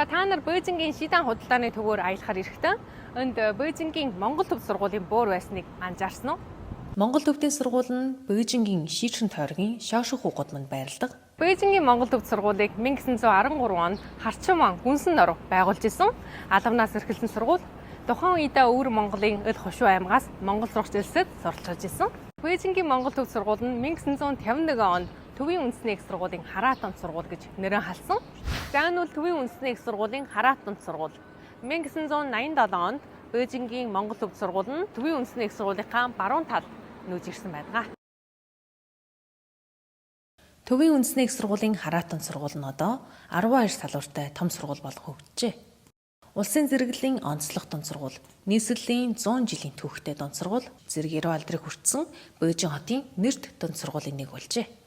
За, та нар Бээжингийн Шидан худалдааны төвөөр аялахаар ирэхдээ энд Бээжингийн Монгол төв сургуулийн бөөр байсныг анзаарсан уу? Монгол төвдийн сургууль нь Бээжингийн Шичэн тойргийн Шошиху гудамд байрладаг. Бээжингийн Монгол төвд сургуулийг 1913 онд Харчиман Гүнсэн норов байгуулж исэн. Алавнаас эрхэлсэн сургууль тухайн үедээ өвөр Монголын Ил Хошуу аймгаас монгол сурагч элсэд суралцж исэн. Бээжингийн Монгол төвд сургууль нь 1951 онд Төвийн үндэсний их сургуулийн Хараатан сургууль гэж нэрэн халсан. За, энэ бол Төвийн үндэсний их сургуулийн Хараатан сургууль. 1987 онд Бээжингийн Монгол төвд сургууль нь Төвийн үндэсний их сургуулийнхаа баруун талд нүүж ирсэн байдаг. Төвийн үндэсний их сургуулийн Хараатан сургууль нь одоо 12 салууртай том сургууль болгон хөгжжээ. Улсын зэрэглэлийн онцлог дунд сургууль, нийслэлийн 100 жилийн түүхтэй дунд сургууль, зэрэг эрүү алдрыг хүртсэн Бээжин хотын нэрт дунд сургуулийн нэг болжээ.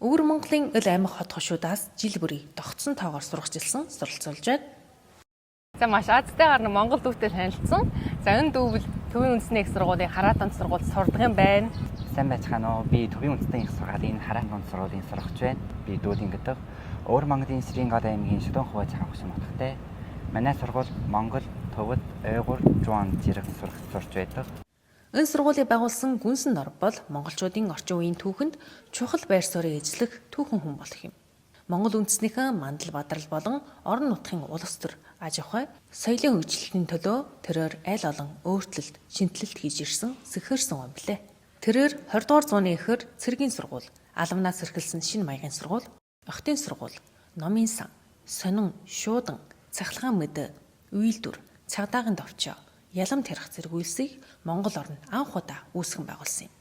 Өвөр Монголын ил аймаг хот хошуудаас жил бүрий тогтсон тоогоор сургачилсан суралцуулж байна. За, маш азтайгаар нь Монгол дүүтэй танилцсан. За, энэ дүүвэл Төвийн үндэсний их сургуулийн Хараатан сургуульд сурдаг юм байна. Сайн байцгаана уу? Би Төвийн үндэсний их сургуулийн Хараатан сургуулийн сурагч байна. Би Дүүдэн гэдэг. Өвөр Монголын Сэрийн гол аймгийн Шүдэн хуваа чахан хөшин нутагтай. Манай сургууль Монгол, Төвөд, Уйгур, Жуан зэрэг сурагч сурч байдаг. Энэ сургуулийг байгуулсан Гүнсэн нор бол монголчуудын орчин үеийн түүхэнд чухал байр суурийг эзлэх түүхэн хүн болох юм. Монгол үндэснийхээ мандал бадрал болон орон нутгийн улс төр аж ахуй, соёлын хөгжилтийн төлөө тэрээр аль олон өөрчлөлт, шинэчлэлт хийж ирсэн сэхэрсэн он билээ. Тэрээр 20 дугаар зууны эхээр цэргийн сургууль, алавнаас эрхэлсэн шинэ маягийн сургууль, охтын сургууль, номын сан, сонин, шуудан, цахилгаан мэдээ, үйлдвэр, цагдаагийн товчоо, ялам тарих зэрэг үйлсийг Монгол оронд анх удаа үүсгэн байгуулсан юм.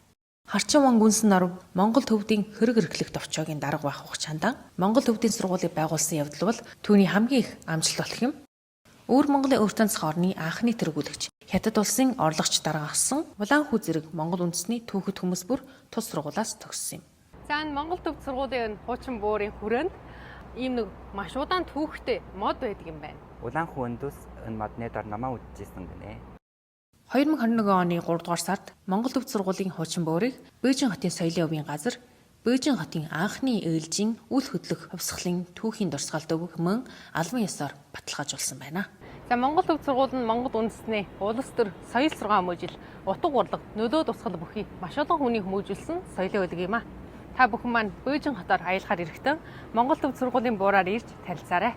Харчин ван Гүнсэн норов Монгол төвдийн хэрэг эрхлэх товчоогийн дарга байх хугацаанд Монгол төвдийн сургуулийг байгуулсан явдал бол түүний хамгийн их амжилт болох юм. Өвөр Монголын өвөр тансах орны анхны тэргүүлэгч, Хятад улсын орлогч дарга асан Улаан хүү зэрэг Монгол үндэсний түүхэд хүмүүс бүр тус сургуулиас төгссөн юм. За, энэ Монгол төвд сургуулийн хуучин буурын хүрээнд ийм нэг маш удаан түүхтэй мод байдаг юм байна. Улаан хүү өндөс энэ модны дор номоо үдчихсэн гинэ. 2021 оны 3 дугаар сард Монгол төвд сургуулийн хуучин буурыг Бээжин хотын соёлын өвийн газар Бээжин хотын анхны ээлжийн үл хөдлөх хувьсгалын түүхийн дурсгал төв хэмээн албан ёсоор баталгаажуулсан байна. За, Монгол төвд сургууль нь Монгол үндэсний улс төр соёл сургаал хүмүүжил, утга урлаг, нөлөө тусгал бүхий маш олон хүний хүмүүжүүлсэн соёлын өлг юм а. Та бүхэн маань Бээжин хотоор аялахаар ирэхдээ Монгол төвд сургуулийн буураар ирж танилцаарай.